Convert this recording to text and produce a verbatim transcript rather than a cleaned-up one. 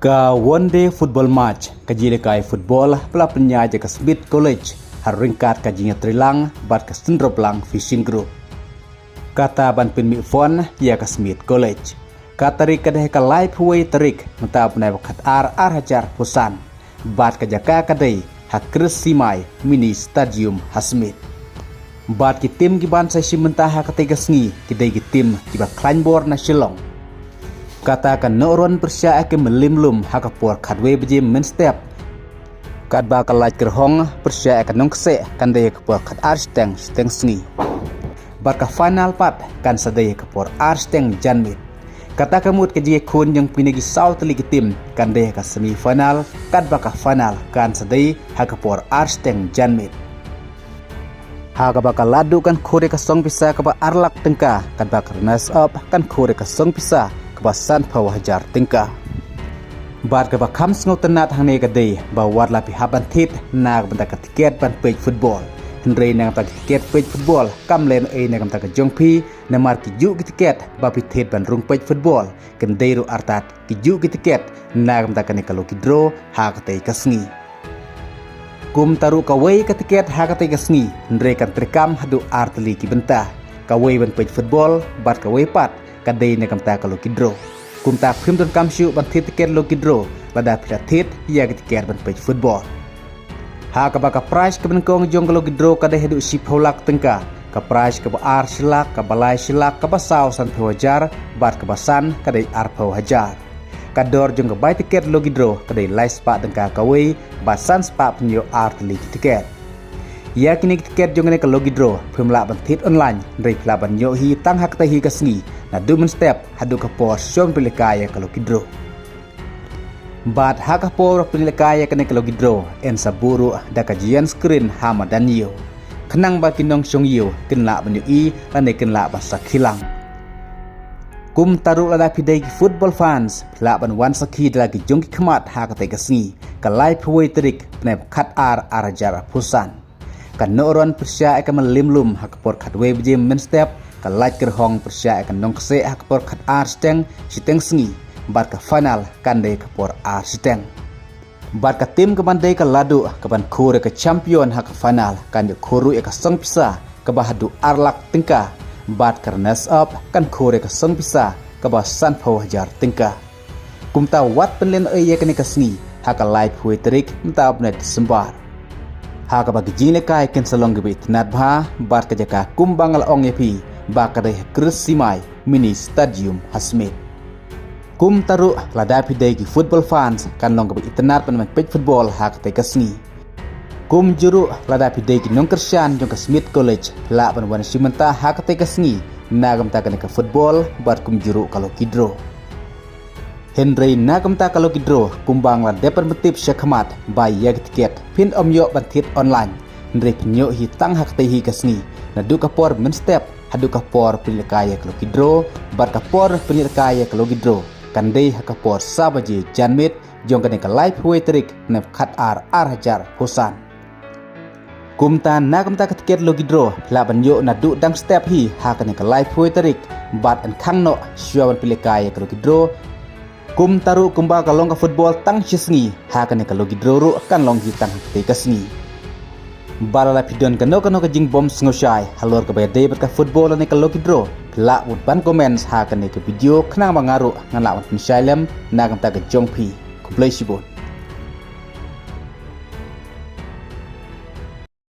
Ka One Day Football Match, ka jingïalehkai football ba la pynïaid da ka Smith College, ha ryngkat ka jingïatreilang bad ka Sundroplang Fishing Group. Kata ban pynmih fund ïa ka Smith College. Ka tarik ka dei ka laiphew wei tarik mynta u bnai ba khatar ar hajar arphew san. Bad ka jaka ka dei ha Chris Simai Mini Stadium ha Smith. Bad ki tim kiban sa shim bynta ha katei ka sngi ki dei ki tim kiba khlaiñ bor na Shillong. Kata ka Nohron pyrshah ïa ka Mylliem Lum ha ka por khatwei baje mynstep. Katba ka Laitkyrhong pyrshah ïa ka Nongkseh kan dei ha ka por khatar shiteng, shiteng sngi. Bad ka final pat kan sa dei ha ka por ar shiteng janmiet. Kata ka mut ka jingïakhun jong kine ki saw tylli ki tim kan dei ha ka semi final, katba ka final kan sa dei ha ka por ar shiteng janmiet. Ha kaba ka laduh kan khur ïa ka song pisa kaba ar lak tyngka, katba ka runners up kan khur ïa ka song pisa kaba sanphew hajar tyngka. Bad kaba kham sngewtynnat hangne ka dei ba wat la phi hap ban thied na ka bynta ka tiket ban peit football. Hynrei na ka bynta ka tiket peit football kam lehnohei na ka bynta ka jong phi, namar kijuh ki tiket ba phi thied ban rung peit football kan dei ruh artat kijuh ki tiket na ka bynta kane ka lucky draw ha katei ka sngi. Kumta ruh kawei ka tiket ha katei ka sngi, hynrei kan treikam haduh ar tylli ki bynta. Kawei ban peit football, bad kawei pat ka dei na ka bynta ka lucky draw. Kumta phim donkam shuh ban thied tiket lucky draw lada phi la thied ïa ka tiket ban peit football. Ha kaba ka prize kaba nyngkong jong ka lucky draw ka dei haduh shiphew lak tyngka, ka prize kaba ar shi lak, kaba lai shi lak, kaba saw sanphew hajar, bad kaba san ka dei arphew hajar. Ka dor jong ka bai tiket lucky draw ka dei lai spah tyngka kawei, bad san spah pynïoh ar tylli ki tiket. Ïa kine ki tiket jong kane ka lucky draw phim lah ban thied online, hynrei phi lah ban ïoh hi tang ha katei hi ka sngi, naduh mynstep haduh ka por shon pynlehkai ïa ka lucky draw. Bad ha ka por pynlehkai ïa kane ka lucky draw, yn sa buh ruh da ka giant screen ha madan ïew, khnang ba ki nongshong ïew kin lah ban ïohi lane kin lah ban sakhi lang. Kumta ruh lada phi dei ki football fans, phi lah ban wan sakhi da la ki jong ki khmat ha katei ka sngi, ka laiphew wei tarik bnai ba khatar ar hajar arphew san. Ka Nohron pyrshah ïa ka Mylliem Lum ha ka por khatwei baje mynstep, ka Laitkyrhong pyrshah ïa ka Nongkseh ha ka por khatar shiteng, shiteng sngi, bad ka final kan dei ha ka por ar shiteng. Bad ka tim kaban dei ka laduh kaban khur ïa ka champion ha ka final kan ïoh khur ruh ïa ka song pisa kaba haduh ar lak tyngka, bad ka runners up kan khur ïa ka song pisa kaba sanphew hajar tyngka. Kumta wat pynlehnohei ïa kane ka sngi ha ka laiphew wei tarik mynta u bnai December. Ha kaba ki jinglehkai kin sa long kiba itynnad bha, bad ka jaka kumba nga la ong ïa phi ba ka dei ha Chris Simai Mini Stadium ha Smith. Kumta ruh lada phi dei ki football fans kan long kaba itynnad ban wan peit football ha katei ka sngi. Kumjuh ruh lada phi dei ki nongkyrshan jong ka Smith College, phi lah ban wan shim bynta ha katei ka sngi na ka bynta kane ka football, bad kumjuh ruh ka lucky draw. Hynrei na ka bynta ka lucky draw, kumba nga la dep ban pyntip shakhmat ba ïa ki tiket phin ym ïoh ban thied online, hynrei phin ïoh hi tang ha katei hi ka sngi, naduh ka por mynstep haduh ka por pynlehkai ïa ka lucky draw, bad ka por pynlehkai ïa ka lucky draw kan dei ha ka por saw baje janmiet jong kane ka laiphew wei tarik bnai ba khatar ar hajar arphew san. Kumta na ka bynta ka tiket lucky draw phi lah ban ïoh naduh dang step hi ha kane ka laiphew wei tarik, bad yn khang noh shuwa ban pynlehkai ïa ka lucky draw. Kumta ruh kumba ka long ka football tang shi sngi, ha kane ka lucky draw ruh kan long hi tang ha katei ka sngi. Ba lada phi don kano kano ka jingbym sngewshai halor kaba ïadei bad ka football lane ka lucky draw, phi lah bud ban comment ha kane ka video khnang ba nga ruh ngan lah ban pynshai lem na ka bynta ka jong phi. Khublei shibun.